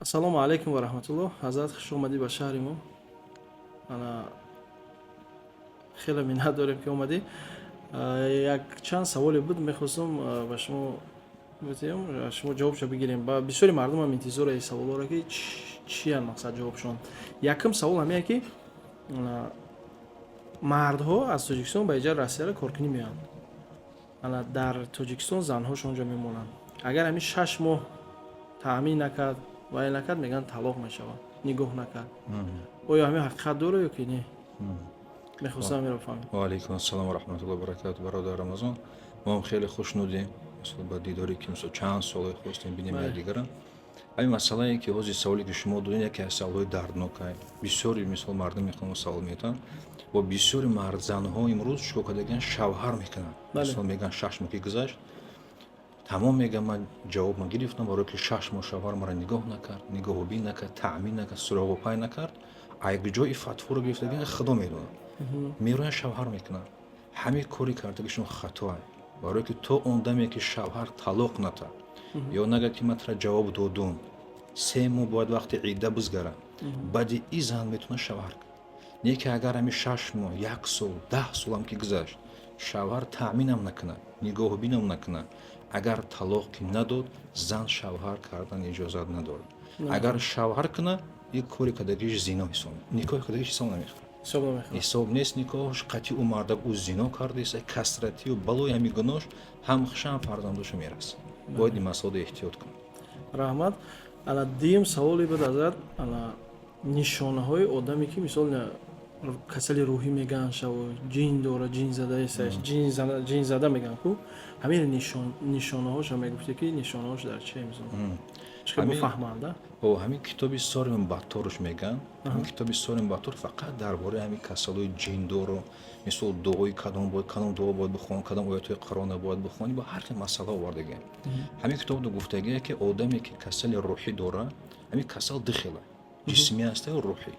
Ассалому алайкум ва раҳматуллоҳ, ҳазрат, хуш омадӣ ба шаҳри мо. Ана, хеле миннат дорем, ки омадӣ. Як чанд саволе буд, мехостам ба шумо битиём, шумо ҷавобшо бигирем. Ба бисёри мардумам интизор ин саволҳоро, ки чиян мақсад ҷавобшон. Якум савол ҳамее, ки мардҳо аз Тоҷикистон ба иҷа Россияро коркунӣ меоянд. Ана, дар Тоҷикистон занҳошон онҷо мемонанд. Агар ҳамин 6 моҳ таъмин накард, вай накард, мегӯянд, талоқ мешавад, нигоҳ накард. Оё ҳамин ҳақиқат дорад ё ки не? Мехостам ҳаминро фаҳмем. Ва алайкум ассалом ва раҳматуллоҳи ва баракату, бародар Рамазон. Мо ҳам хеле хушнудем, мисол, ба дидоре, ки, мисол, чанд соле хостем бинем якдигара. Ҳамин масъалае, ки ҳозир саволе, ки шумо додед, яке аз саволҳои дарднокай. Бисёри, мисол, мардум мехоҳанд, савол метаванд ва бисёри мардзанҳо имрӯз чикор кардагиан? Шавҳар мекунанд. Мисол, мегӯянд, 6 моҳ ки гузашт, тамом, мегӯям, ман ҷавобма гирифтам, барое ки 6 моҳ шавҳар маро нигоҳ накард, нигоҳубин накард, таъмин накард, суроғу пай накард. Ай ҷои фатворо гирифтагиан, Худо медонад. Мероянд, шавҳар мекунанд. Ҳамин кори кардагишон хатоа, барое ки то он даме, ки шавҳар талоқ натад ё нагӯяд, ки ман тара ҷавоб додум, 3 моҳ бояд вақти идда бизгарад, баъди и зан метавонад шавҳар кунад. Не ки агар ҳамин 6 моҳ, як сол, 10 солам ки гузашт, шавҳар таъминам накунад, нигоҳубинам накунад, агар талоқ ки надод, зан шавҳар кардан иҷозат надорад. Агар шавҳар кунад, ин кори кардагиш зино ҳисоб, никоҳи кардагиш ҳисоб намехӯрад. Ҳисоб намехӯрад. Ҳисоб нест никоҳш қатъи. Ӯ мардак, ӯ зино кардааст, касратию балои ҳамин гуноҳш ҳам хуша, ҳам фарзандоша мерасад. Бояд ин масъаларо эҳтиёт кунад. Раҳмат. Ана, дуюм саволе буд, ҳазрат. Ана, нишонаҳои одаме, ки, мисол, касали рӯҳӣ мегӯянд, шаву ҷин дора, ҷин задаест, ҷин зада мегӯянд ку, ҳамин нишонаҳошо мегуфте, ки нишонаҳош дар чие, мисол, чӣ хел бифаҳманд? О, ҳамин китоби Сорим Батторш мегӯянд. Ҳамин китоби Сорим Баттор фақат дар бораи ҳамин касалҳои ҷиндору, мисол, дуои кадом бояд, кадом дуо бояд бихон, кадом оятҳои Қуръона бояд бихонӣ, ба ҳар хел масъала овардагиам. Ҳамин китобро гуфтагие, ки одаме, ки касали рӯҳӣ дорад, ҳамин касал ду хела: ҷисмӣ аста ё рӯҳӣ.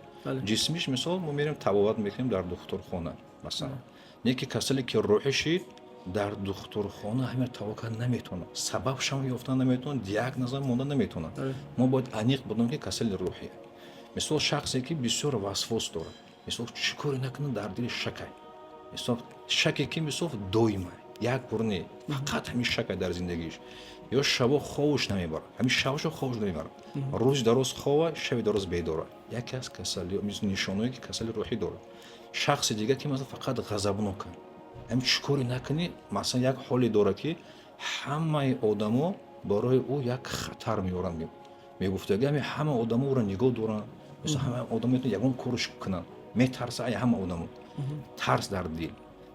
Ҷисмиш, мисол, мо мерем, табобат мекунем дар духтурхона, масалан. Не ки касале, ки рӯҳӣ шид, дар духтурхона ҳамин табобат карда наметавонад, сабабшам ёфтан наметавонад, диагнозам монда наметавонад. Мо бояд аниқ бидонем, ки касали рӯҳия. Мисол, шахсе, ки бисёр васвос дорад, мисол, чӣ коре накунад, дар дили шакай, мисол, шаке, ки, мисол, доима, як бор не, фақат ҳамин шакай дар зиндагиш, ё шабо хобуш намебарад, ҳамин шабошо хобуш намебарад, рӯзи дароз хова, шаби дароз бедора, яке аз касали нишонаое, ки касали рӯҳӣ дорад. Шахси дигар, ки, масалан, фақат ғазабнока, ҳамин чӣ коре накунӣ, масалан, як ҳоле дорад, ки ҳамаи одамо барои ӯ як хатар меоранд. Мегуфтаги, ҳами ҳама одамо ӯро нигоҳ доранд, мисол, ҳама одам метавонад ягон корш кунанд, метарса ай ҳама одамо, тарс дар дил.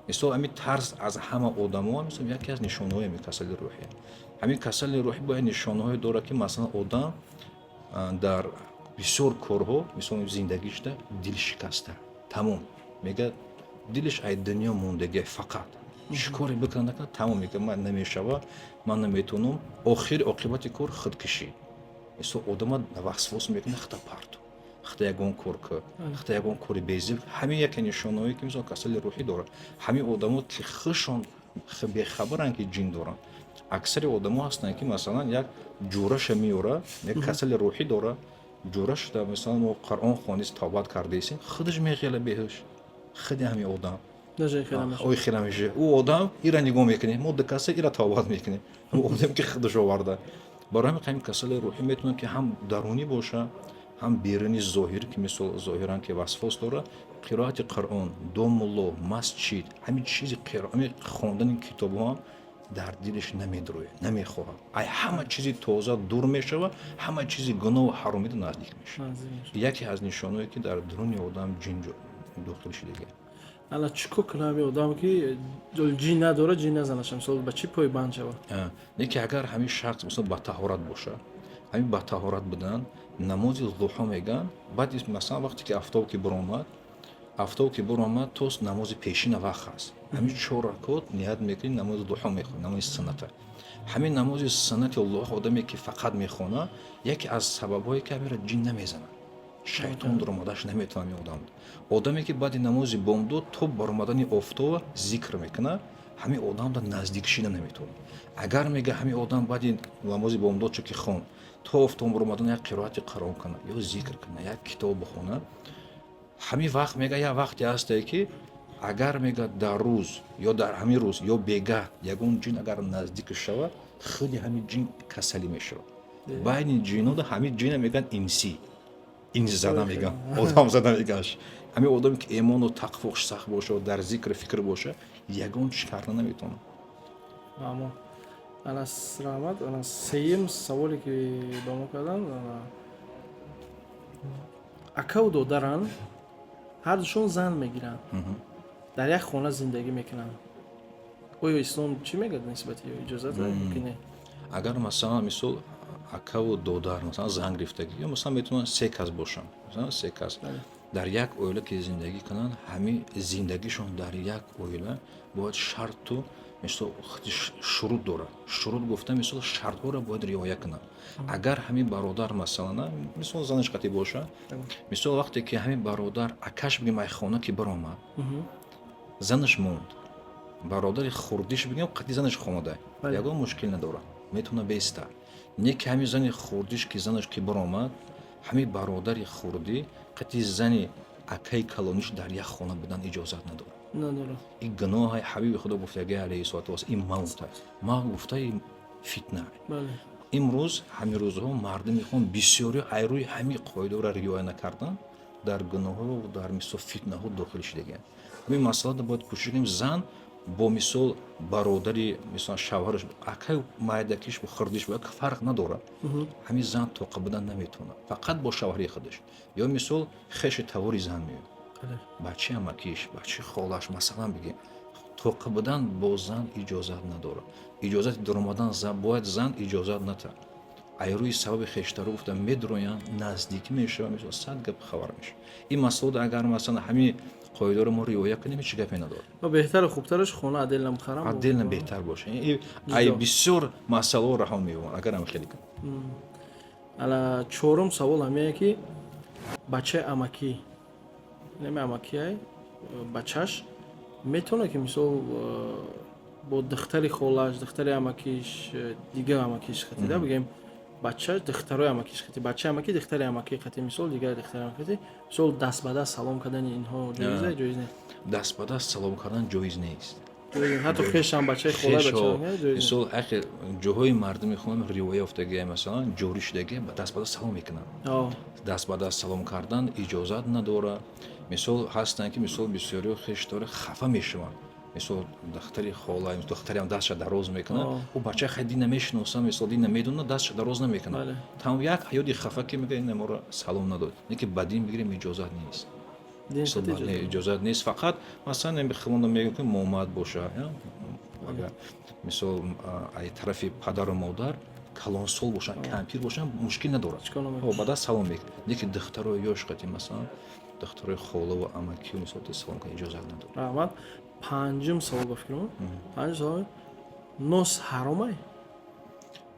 Мисол, ҳамин тарс аз ҳама одамо, мисол, яке аз нишонаҳои ҳамин касали рӯҳия. Ҳамин касали рӯҳӣ бояд нишонаҳое дорад, ки, масалан, одам дар бисёр корҳо, мисол, зиндагишда дилшикаста, тамом, мегӯяд, дилиш ай дунё мондагия, фақат чӣ коре бикунад, накунад, тамом, мегӯяд, ман намешава, ман наметавонам. Охири оқибати кор худкушӣ. Мисол, одама васвос мекунад, хита парту, хита ягон кор ку, хита ягон кори безиб. Ҳамин яке нишонаҳое, ки, мисол, касали рӯҳӣ дорад. Ҳамин одамо, ки худшон бехабаранд, ки ҷин доранд. Аксари одамо ҳастанд, ки, масалан, як ҷураша меорад, як касали рӯҳӣ дорад, ҷура шуда, масалан, мо Қуръон хонист, тавбат кардаисем, худаш мехела беҳуш, худи ҳамин одам. Даже хела мешавад. Ой, хела мешавад. Ӯ одам ира нигоҳ мекунем, мо дукаса ира тавбат мекунем, ҳамин одаме, ки худаш оварда. Барои ҳамин ҳамин касали рӯҳӣ метавонад, ки ҳам дарунӣ боша, ҳам берунӣ, зоҳир, ки, мисол, зоҳиран ки васвос дорад, қироати Қуръон, домулло, масҷид, ҳамин чизи, ҳамин хондани китобҳо ҳам дар дилаш намедрояд, намехоҳад, ай ҳама чизи тоза дур мешавад, ҳама чизи гуноҳу ҳаромида наздик мешавад. Наздик мешавад. Яке аз нишонаое, ки дар дуруни одам ҷин дохил шудага. Ана, чӣ кор кунад ҳамин одам, ки ҷин надорад, ҷин назанаша, мисол, ба чӣ пойбанд шавад? Не ки агар ҳамин шахс, мисол, ба таҳорат бошад, ҳамин ба таҳорат будан, намози зуҳо мегӯянд, баъд, масалан, вақте ки афтоб ки биромад, афтоб ки биромад, то намози пешина вақт ҳаст, ҳамин чор ракот ният мекунӣ, намози дуҳо мехонӣ, намози сунната. Ҳамин намози суннати ллоҳ одаме, ки фақат мехонад, яке аз сабабҳое, ки ҳаминро ҷин намезанад, шайтон дуромадаш наметавонад. Ин одам, одаме, ки баъди намози бомдод то баромадани офтоба зикр мекунад, ҳамин одам да наздик шида наметавонад. Агар, мега, ҳамин одам баъди намози бомдод чо ки хон, То офтоб омадан як қироати Қуръон кунад ё зикр кунад, як китоб бихонад. Ҳамин вақт, мега, як вақте ҳастае, ки агар, мега, дар рӯз ё дар ҳамин рӯз ё бегаҳ ягон ҷин агар наздикаш шавад, худи ҳамин ҷин касалӣ мешавад. Байни ҷинода ҳамин ҷина мегӯянд инсӣ, инсзада мегӯянд, одамзада мегӯянд. Ҳамин одаме, ки эмону тақвош сахт боша, дар зикру фикр боша, ягон чиз карда наметавонад. Фаҳмо. Ана, раҳмат. Ана, сеюм саволе, ки ба мо карданд: акаву додаранд, ҳардушон зан мегиранд, дар як хона зиндагӣ мекунанд. Оё ислом чӣ мегӯяд нисбати иҷозат ки не? Агар, масалан, мисол, акаву додар, масалан, зан гирифтагӣ ё, масалан, метавонанд се кас бошанд, масалан, се кас дар як оила ки зиндагӣ кунанд, ҳамин зиндагишон дар як оила бояд шарту, мисол, шурут дорад. Шурут гуфта, мисол, шартҳоро бояд риоя кунанд. Агар ҳамин бародар, масалан, мисол, занаш қатӣ боша, мисол, вақте ки ҳамин бародар, акаш, бигем, ай хона ки баромад, занаш монд, бародари хурдиш, бигем, қатъи занаш хонада, ягон мушкил надорад, метавона беиста. Не ки ҳамин зани хурдиш ки, занаш ки баромад, ҳамин бародари хурдӣ қатъи зани акаи калониш дар як хона будан иҷозат надорад. Надорад. Ин гуноҳи ҳабиби худо гуфтаги, алайҳи салоту вассалом, ин мавт аст, мавт гуфтаи фитна. Имрӯз, ҳамин рӯзҳо мардуми хон бисёри айрӯи ҳамин қоидаро риоя накардан дар гуноҳҳо, дар, мисол, фитнаҳо дохил шудагианд. Ҳамин масъалада бояд кӯшиш кунем: зан бо, мисол, бародари, мисол, шавҳараш, акай майдакиш, хурдиш фарқ надорад, ҳамин зан тоқа будан наметавонад, фақат бо шавҳари худаш ё, мисол, хеши тавори зан меояд, бачаи амакиш, бачаи холаш, масалан, бигем, тоқа будан бо зан иҷозат надорад. Иҷозати дуромадан бояд зан иҷозат натад. Айрӯи сабаби хештаро гуфта медроянд, наздикӣ мешавад, мисол, сад гап хабар мешавад. Ин масъалада агар, масалан, ҳамин қоидаро мо риоя кунем, ҳеҷ гапе надорад. Ва беҳтару хубтараш хона отдельно бихарам. Отдельно беҳтар боша, ай бисёр масъалаҳо раҳо меёбанд, агар ам хеле кунем. Ала, чорум савол ҳамее, ки бачаи амакӣ, нами амакиай, бачаш метавонад, ки, мисол, бо духтари холаш, духтари амакиш, дигар амакиш қатида, бигем, бача духтарои амакиш қати, бачаи амакӣ духтари амакӣ қати, мисол, дигар духтари амакӣ қати, мисол, даст ба даст салом кардани инҳо ҷоиз ҷоиз нест? Даст ба даст салом кардан ҷоиз нест. Ҳатто хешам, бачаи хола, бача? Мисол, ахи, ҷоҳои мардуми хона ривоя ёфтагия, масалан, ҷорӣ шудагия, даст ба даст салом мекунанд. Даст ба даст салом кардан иҷозат надорад. Мисол, ҳастанд, ки, мисол, бисёриҳо хештора хафа мешаванд. Мисол, духтари хола, духтариам дастша дароз мекунад, ӯ бача хай дин намешиноса, мисол, дин намедонад, дастша дароз намекунад. Там як ҳаёти хафа, ки мега, ин моро салом надод. Не ки ба дин бигирем, иҷозат нест, иҷозат нест. Фақат, масалан, хелонда мегӯям, ки момад боша, агар, мисол, ай тарафи падару модар калонсол бошанд, кампир бошанд, мушкил надорад, ба даст салом мекунад. Не ки духтарои ёш қати, масалан, духтарои холаву амакию, мисол, салом кунад, иҷозат надорад. Раҳмат. Панҷум савол, ба фикрам, панҷум савол: нос ҳаромай?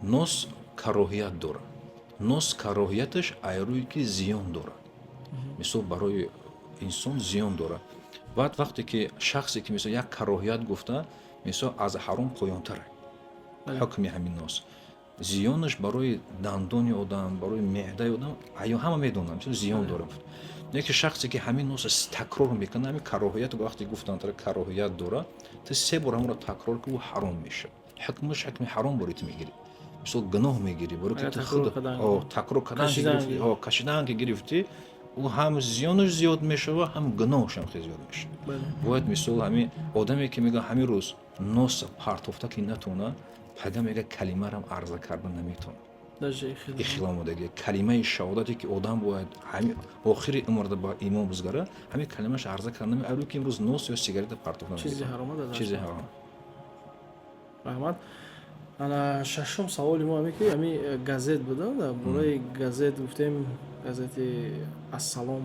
Нос кароҳият дорад. Нос кароҳияташ айрӯе, ки зиён дорад, мисол, барои инсон зиён дорад. Баъд вақте ки шахсе ки, мисол, як кароҳият гуфта, мисол, аз ҳаром поёнтара ҳукми ҳамин нос. Зиёнаш барои дандони одам, барои меъдаи одам аё ҳама медонанд, мисол, зиён дорад. Не ки шахсе ки ҳамин носа такрор мекунад, ҳамин кароҳият, вақте гуфтанд, кароҳият дорад, ту се бор ҳамонро такрор ки, ӯ ҳаром мешавад. Ҳукмаш ҳукми ҳаром бори ту мегирӣ, мисол, гуноҳ мегирӣ, барои ки ту худ такрор кардан, кашидан ки гирифтӣ, ӯ ҳам зиёнаш зиёд мешавад, ҳам гуноҳашам хеле зиёд мешавад. Бояд, мисол, ҳамин одаме, ки мега, ҳамин рӯз носа партофта ки натавонад, пага, мега, калимарам арза кардан наметавонад. Ихиломодагӣ калимаи шаҳодате, ки одам бояд ҳами охири умрда ба имон бизгара, ҳамин калимааш арза карда наме, ки имрӯз нос ё сигарета партофта. Чизи ҳаром. Раҳмат. Ана, шашум саволи мо ҳаме, ки ҳами газет буда, дар бораи газет гуфтем, газети Ассалом,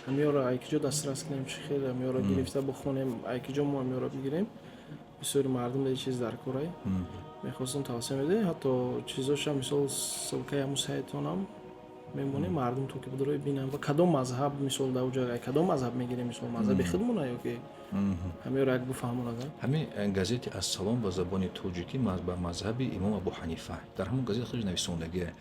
ҳамиёро айкиҷо дастрас кунем, чӣ хел ҳамиёро гирифта бихонем, айкиҷо мо ҳамиёро бигирем? Бисёри мардум дар чиз дар корай, мехостам тавсия медиҳем, ҳатто чизоша, мисол, ссылкаи ҳамун сайтонам мемонем, мардум то ки бидрои бинанд. Ва кадом мазҳаб, мисол, дар уҷа кадом мазҳаб мегирем, мисол, мазҳаби худмона ё ки ҳамиёро як бифаҳмонад? Ҳамин газети Ассалом ба забони тоҷикӣ ба мазҳаби имом Абу Ҳанифа. Дар ҳамон газета хеле нависондагие.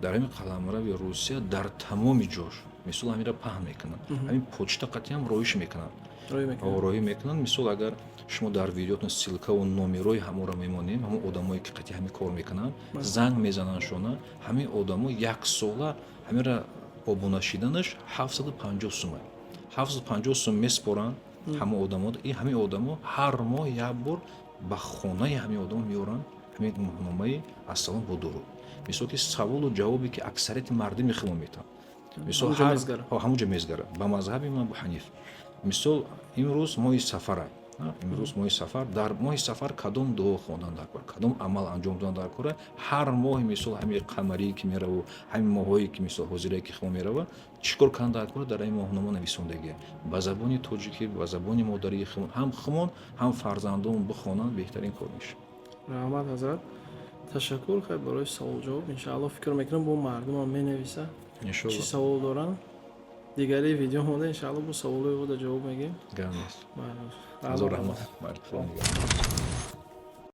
Дар ҳамин қаламрави Русия, дар тамоми ҷош, мисол, ҳаминро паҳн мекунанд, ҳамин почта қатъиам роиш мекунанд. Роӣ мекунанд. Роҳӣ мекунанд. Мисол, агар шумо дар видеотон ссылкаву номерои ҳамонро мемонем, ҳамон одамое ки қатъи ҳамин кор мекунанд, занг мезананд шона. Ҳамин одамо як сола ҳаминра обуна шиданаш 750 сума, 750 сум меспоранд ҳамон одамо. И ҳамин одамо ҳар моҳ як бор ба хонаи ҳамин одамо меоранд ҳамин моҳномаи «Ассалом бо дуруд», мисол, ки саволу ҷавобе ки аксарияти мардуми худмо метаванд, мисол. Ҳамонҷо мезгарад. Ҳамонҷо мезгарад. Ба мазҳаби ман Ҳаниф, мисол, имрӯз моҳи сафара, имрӯз моҳи сафар, дар моҳи сафар кадом дуо хондан дар кор, кадом амал анҷом додан дар кора. Ҳар моҳи, мисол, ҳамин қамарие ки мераву, ҳамин моҳҳое ки, мисол, ҳозирае ки хмо мерава, чӣ кор кардан дар кора, дар ин моҳнома нависондагия ба забони тоҷикӣ, ба забони модарии худмон. Ҳам худмон, ҳам фарзандон бихонанд, беҳтарин кор мешавад. Раҳмат, ҳазрат, ташаккур. Хай, барои савол ҷавоб, иншаалло, фикр мекунам, бо мардумам менависа, чӣ Иншолло. савол доранд. Дигари видео монда, иншаалло, бо саволои ода ҷавоб мегӯем. Гап нест. Майли. Ҳазор раҳмат. Майли, Худо нигаҳдор.